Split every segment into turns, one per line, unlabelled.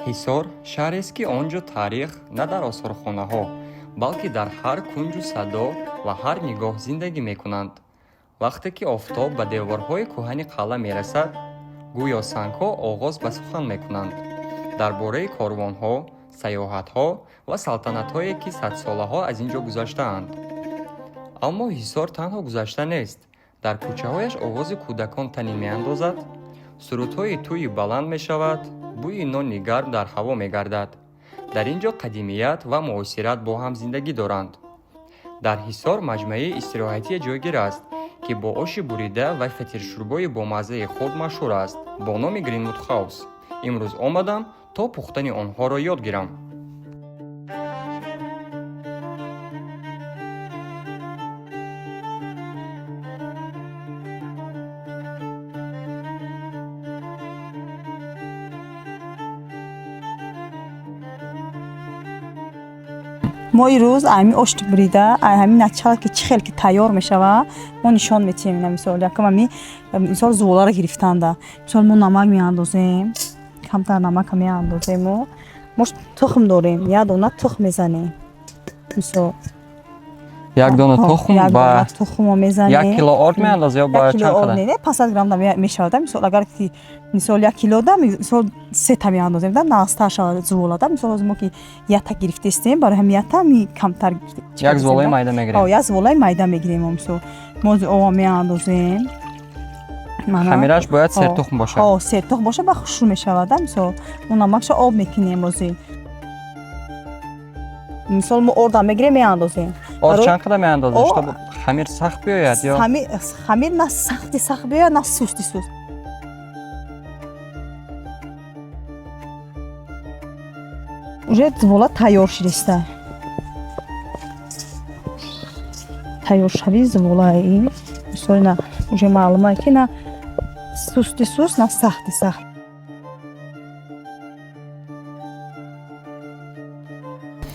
Ҳисор шаҳрест, ки он ҷо таърих на дар осорхонаҳо, балки дар ҳар кунҷу садо ва ҳар нигоҳ зиндагӣ мекунанд. Вақте ки офтоб ба деворҳои кӯҳани қалъа мерасад, гӯё сангҳо оғоз ба сухан мекунанд дар бораи корвонҳо, саёҳатҳо ва салтанатҳое, ки садсолаҳо аз ин ҷо гузаштаанд. Аммо Ҳисор танҳо гузашта нест. Дар кӯчаҳояш овози кӯдакон танин меандозад, сурудҳои тӯйи баланд мешавад, бӯи нони гарм дар ҳаво мегардад. Дар ин ҷо қадимият ва муосират бо ҳам зиндагӣ доранд. Дар Ҳисор маҷмӯаи истироҳатие ҷойгир аст, ки бо оши бурида ва фатиршӯрбои бомаззаи худ машҳур аст, бо номи Гринвуд Хаус. Имрӯз омадам, то пухтани онҳоро ёд гирам.
Мо ирӯз ҳамин ошти бурида, ҳамин начала, ки чӣ хел ки тайёр мешава, мо нишон метиҳем. Ина, мисол, якам ҳами, мисол, зуволаро гирифтанда, мисол, мо намак меандозем, камтар намака меандозему мо тухм дорем, як дона тухм мезанем, мисол.
Як дона тухм
як
ба
дона тухммо мезанем.
1 кило орд меандоза ё ба
1 кило
чанд
орд
қадар?
Не, 500 грамм да мешавад. Мисол, агар ки, мисол, 1 кило да, мисол, сета меандозем да, нағзтар шавад зувола да. Мисол, ҳозир мо ки якта гирифтестем, барои ҳами якта ми камтар
Як зуволаи майда мегирем.
Як зуволаи майда мегирем. Мисол, мо ҳозир ова меандозем.
Хамираш бояд сертухм бошад.
Ҳо, сертухм бошад, ба хушрӯ мешавад да. Мисол, мо намакша об мекунем. Ҳозир, мисол, мо орда мегирем, меандозем.
Орд чанд қадар меандозед,
О-
чтоб хамир сахт биёяд ё?
Хамир на сахти сахт биёяд, на сусти суст. Уже зувола тайёр шудиста. Тайёршавии зуволаи, мисол, на уже маълума, ки на сусти суст, на сахти сахт.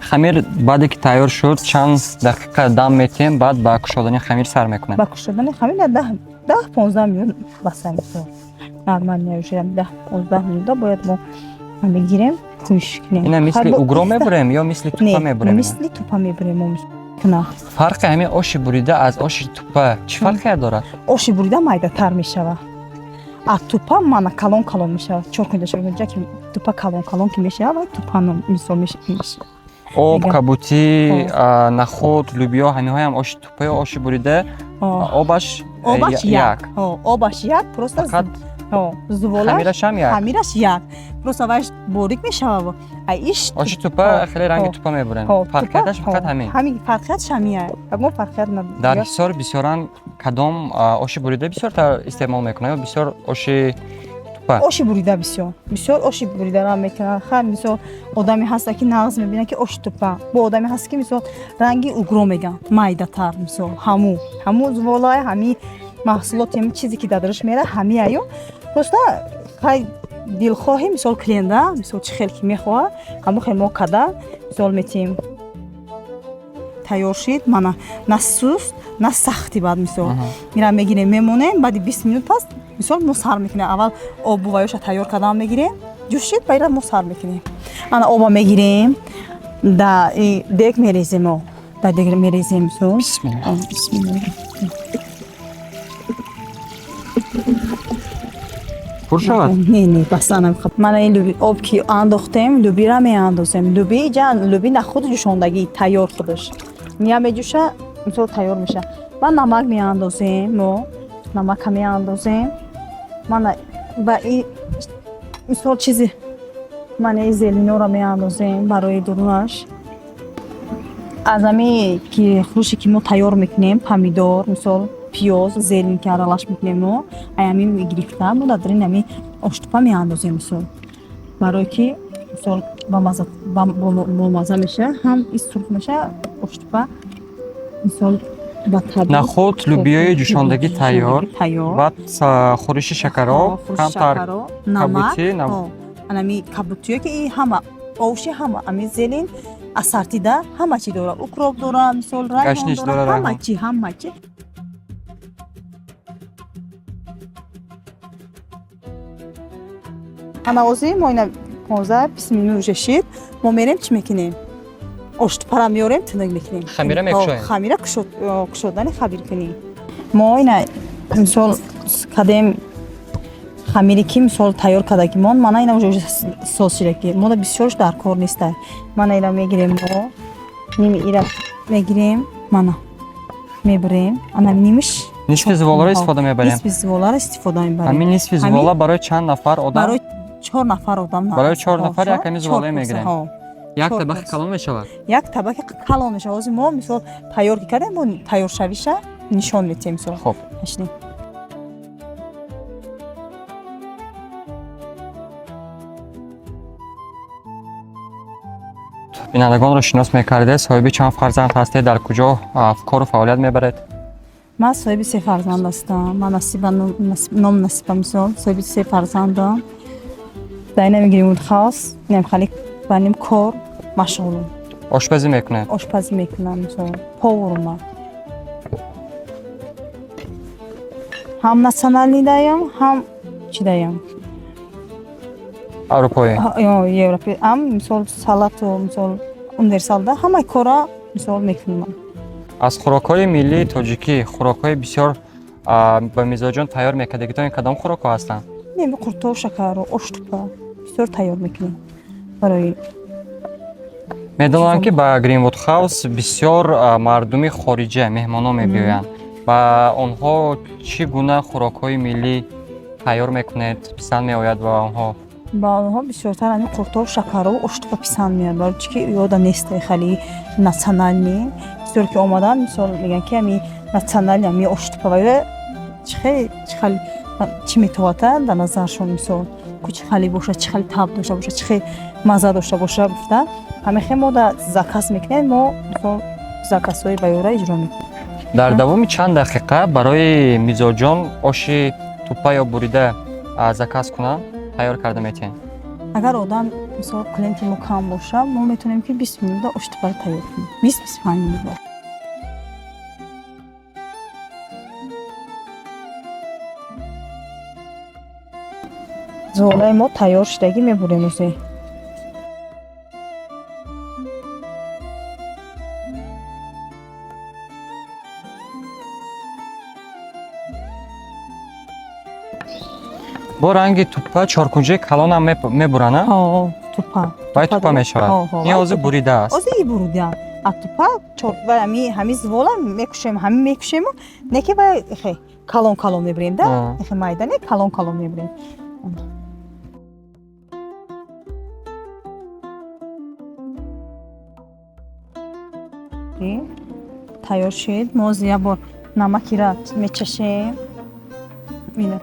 Хамир баъде ки тайёр шуд, чанд дақиқа дам метиҳем, баъд ба кушодани хамир сар мекунем?
Ба кушодани хамир на 10-15 минут баса. Мисол, нормально, уже 10-15 минута бояд мо мегирем, хушк кунем.
Ина мисли угро мебурем ё мисли тупа
Не,
мебурем?
Мисли тупа мебурем мо куна.
Фарқи ҳамин оши бурида аз оши тупа чӣ фарқе дорад?
Оши бурида майдатар мешава, а тупа мана калон калон мешава. Чор кунҷа, чор кунҷа ки тупа калон калон ки мешава, вай тупа мисол мешава.
Об,
Мегам.
кабутӣ, нахуд, лӯбиё, ҳаминҳоям оши тупа ё оши бурида? Обаш
Обаш
як?
Як. Обаш як, просто
Фақат
зуволаш
хамирашам як.
Хамираш як, просто вайш борик мешава, а иш
Оши тупа хеле ранги тупа мебурем. Фарқияташ фақат ҳамин.
Ҳамин фарқиятш ҳамин, ягон фарқият
Дар Ҳисор бисёран кадом, оши бурида бисёртар истеъмол мекунанд ё бисёр оши тупа?
Оши бурида бисёр, бисёр оши буридаро мекунанд. Хай, мисол, одаме ҳаста, ки нағз мебинад, ки оши тупа, бо одаме ҳаст, ки, мисол, ранги угро меган, майдатар. Мисол, ҳаму зуволай, ҳами маҳсулоти, ҳами чизе ки дар дараш мера, ҳами аю. Просто хай, дилхоҳи, мисол, клиента, мисол, чӣ хел ки мехоҳад, ҳамон хел мо када, мисол, метиҳем. Тайёр шид, мана, на суст, на сахти. Баъд, мисол, ира мегирем, мемонем. Баъди 20 минут пас, мисол, мо сар мекунем. Аввал обу ваёша тайёр кардан мегирем, ҷӯшид, ба ира мо сар мекунем. Ана, оба мегирем, да дег мерезем, мо да дег мерезем, мисол.
Бисмилла.
Бисмилла.
Пур шавад?
Не, бас, ана, мана ин луби, об ки андохтем, лубира меандозем. Луби ҷа, луби нахуд ҷӯшондагӣ тайёр, худаш мия меҷӯша, мисол, тайёр меша. Баъд намак меандозем, мо намака меандозем. Мана, ба и, мисол, чизи, мана и зелиноро меандозем барои дурунаш. Аз ами ки хӯрше ки мо тайёр мекунем, помидор, мисол, пиёз, зелень ки аралаш мекунем, мо аями гирифта, мо дар дарин ами оштупа меандозем, мисол, барое ки, мисол, бомаза меша, ҳам и сурх меша оштупа, мисол, ба табиъ.
Нахуд, лӯбиёи ҷӯшондагӣ тайёр.
Тайёр.
Баъд хӯриши шакароб,
хӯриши
камтар
шакароб, намак,
кабутӣ,
анами кабутиё, ки и ҳама оши, ҳама ами зелень ассортида, ҳама чи дора, укроп дора, мисол, райҳон
Гашнич
дора,
дора,
ҳама
райҳон.
чи, ҳама чи. Ана, ҳозир мо ина 15-20 минут уже шид, мо мерем, чӣ мекунем? Оштупара меорем, тунук мекунем.
Хамира мекушоем.
Хамира кушодани хабир кунӣ. Мо ина мисол кадем хамире ки мисол тайёр кардагимон, мана ина уже соз шида, ки мода бисёрш дар кор неста. Мана ира мегирем, мо ними ира мегирем, мана мебурем, ана нимиш.
Нисфи зуволаро истифода мебарем.
Нисфи зуволаро истифода мебарем.
Ҳамин нисфи зувола барои чанд нафар одам?
Барои чор нафар одам.
Барои чор нафар як ҳамин зуволае мегирем. Як
чор
табақи
кас.
калон мешавад.
Як табақи калон мешавад. Ҳозир мо мисол тайёр ки кардем, мо тайёршавиша нишон метиҳем мисол.
Хоб.
Ҳашни.
Бинандагонро шинос мекардед, соҳиби чанд фарзанд ҳастед, дар куҷо кору фаъолият мебаред?
Ман соҳиби се фарзанд ҳастам. Ман Насиба, ном Насиба, мисол соҳиби се фарзандам. Дар инами Гринвуд Хаус инам хали ба ним кор машғулам.
Ошпазӣ мекунед?
Ошпазӣ мекунам, мисол поварам ман. Ҳам национальный даям, ҳам чӣ даям?
Аврупоӣ.
Европе ҳам, мисол салату, мисол универсалда ҳамаи кора мисол мекунам.
Аз хӯрокҳои миллии тоҷикӣ хӯрокҳои бисёр ба мизоҷон тайёр мекардагитон кадом хӯрокҳо ҳастанд?
Неми қурто, шакару оштупа бисёр тайёр мекунем барои.
Медонам, ки ба Гринвуд Хаус бисёр мардуми хориҷа меҳмонон мебиёянд. Ба онҳо чӣ гуна хӯрокҳои миллӣ тайёр мекунед, писанд меояд ба онҳо?
Ба онҳо бисёртар ҳамин қурто, шакару оштупа писанд меояд, барои чӣ ки ёда нест хали национальный. Бисёр ки омадан, мисол мегӯянд, ки ҳами национальный ҳами оштупа ва чӣ хел чӣ метовата дар назаршон, мисол ку чӣ хали боша, чӣ хели таб дошта боша, чӣ хел мазза дошта боша гуфта, ҳамин хел мо да заказ мекунем. Мо мисол заказҳои ба ёра иҷро мекунем.
Дар давоми чанд дақиқа барои мизоҷон оши туппа ё бурида заказ кунанд, тайёр карда метиҳем?
Агар одам, мисол клиенти мо кам боша, мо метавонем, ки 20 минута оштупаро тайёр кунем, 20-25 минута. Зуолаи мо тайёр шудагӣ, мебурем озе.
Бо ранги туппа чоркунҷаи калонам мебуранд, а?
Ҳо, тупа.
Вай туппа мешавад.
Ҳо.
Ин ҳозир буридааст.
Ози и бурида. А тупа чор вай ҳами звола мекушем, ҳами мекушему, не ки вай хе калон калон мебурем да, хе майда не, калон калон мебурем. Тайёр шид. Мо ози як бор намакира мечашем. Ина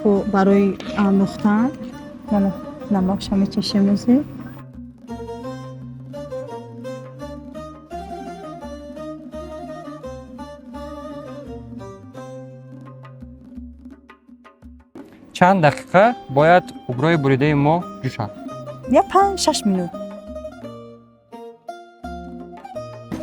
ку барои андохтан. Мана намакша мечашем ози.
Чанд дақиқа бояд угрои буридаи мо ҷӯшад?
Я 5-6 минут.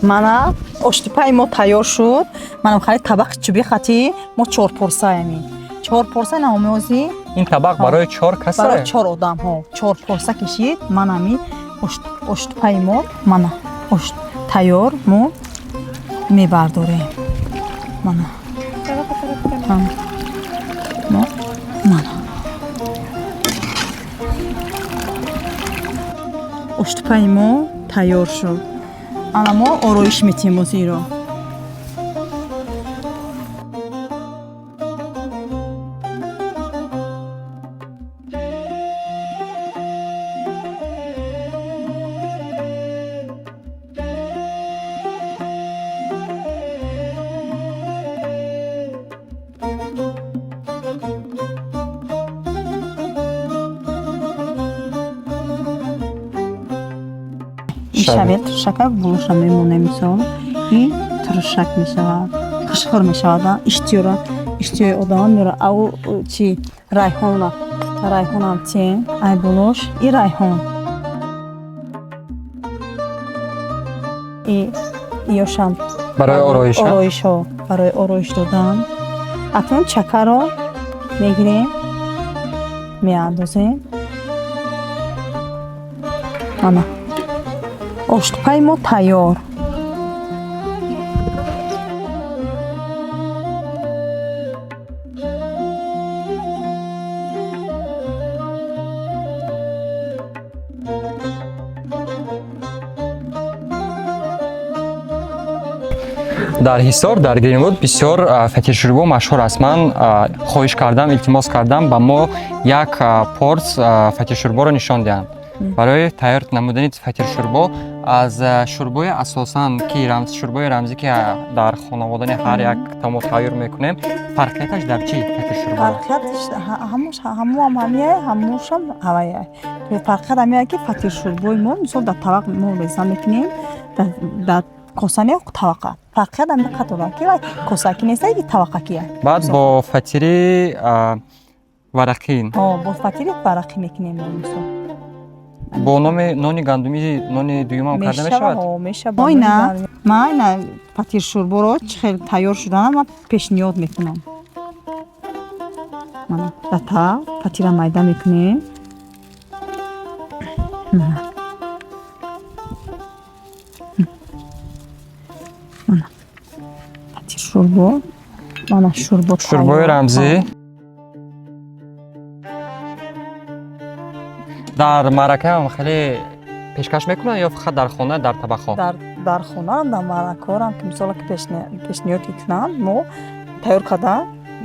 Мана оштупаи мо тайёр шуд. Манам хали табақи чӯби хати мо чорпорсаеми. Чорпорса наомеози.
Ин табақ барои чор каса?
Барои чор одам, ҳо, чор порса кишид. Манами оштупаи мо, мана ош тайёр, мо мебардорем. Мана. Мо мана. Оштупаи мо тайёр шуд. Ана мо ороиш метиҳем озиро. Шавед туршака булуша мемонем, мисол и туршак мешавад, хушхӯр мешавад, иштиёра, иштиёи одама меора. Ау чи райҳона, райҳонам тем ай булуш и райҳон и ёшам.
Барои ороиш.
Ороишҳо, барои ороиш додан. Акнун чакаро мегирем, меандозем. Ана оштупаи мо тайёр.
Дар Ҳисор, дар Гринвуд бисёр фатиршӯрбо машҳур аст. Ман хоҳиш кардам, илтимос кардам, ба мо як порс фатиршӯрборо нишон диҳанд. Барои тайёр намудани фатиршӯрбо аз шӯрбои асосан, ки шӯрбои рамзӣ, ки дар хонаводани ҳар як тамо тайёр мекунем, фарқияташ дар чӣ фатиршӯрбо?
Фарқияташ ҳамуам ҳамияй, ҳамушам ҳаваяй. Фарқият ҳамияй, ки фатиршӯрбои мо, мисол, дар табақ мо реза мекунем, дар косане табақа. Фарқият ҳамин қатора, ки вай косакӣ неста, ки табақакия.
Баъд бо фатири варақин.
Бо фатири варақӣ мекунем мо, мисол.
Бо номи нони гандумӣ, нони дуюмам карда мешавад?
Мешавад. Ойна ман ина фатиршӯрборо чӣ хел тайёр шудана ман пешниҳод мекунам. Мана дар табақ фатира майда мекунем. Мана. Мана фатиршӯрбо, мана шӯрбо.
Шӯрбои рамзӣ. Дар маъракаам хеле пешкаш мекунанд ё фақат дар хона, дар табақҳо?
Дар хонаам, дар маъракаҳорам, ки мисола ки пешниҳод мекунанд, мо тайёр карда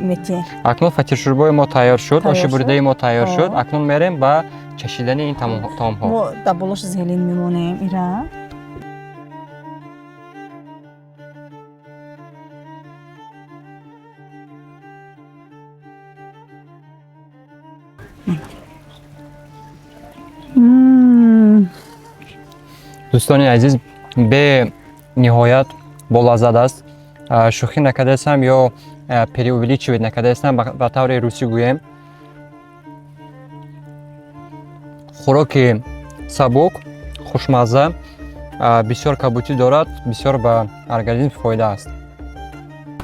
метиҳем.
Акнун фатиршӯрбои мо тайёр шуд,
Тайёр
оши
шуд.
буридаи мо тайёр шуд. Акнун мерем ба чашидани ин таомҳо.
Мо дар болош зелень мемонем ира.
Дӯстони азиз, бениҳоят болаззат аст. Шӯхӣ накардаистам ё преувеличивать накардаистам, ба таври русӣ гӯем, хӯроки сабук, хушмазза, бисёр кабутӣ дорад, бисёр ба организм фоида аст.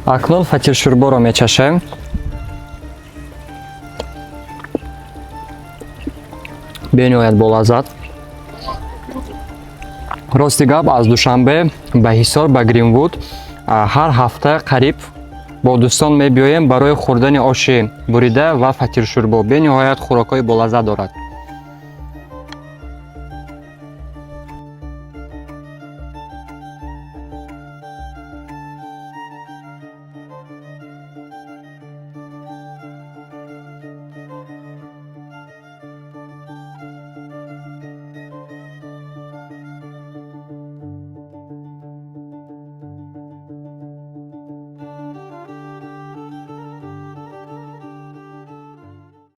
Акнун фатиршӯрборо мечашем. Бениҳоят болаззат. Рости гап, аз Душанбе ба Ҳисор, ба Гринвуд ҳар ҳафта қариб бо дӯстон мебиёем барои хӯрдани оши бурида ва фатиршӯрбо. Бениҳоят хӯрокҳои болаззат дорад.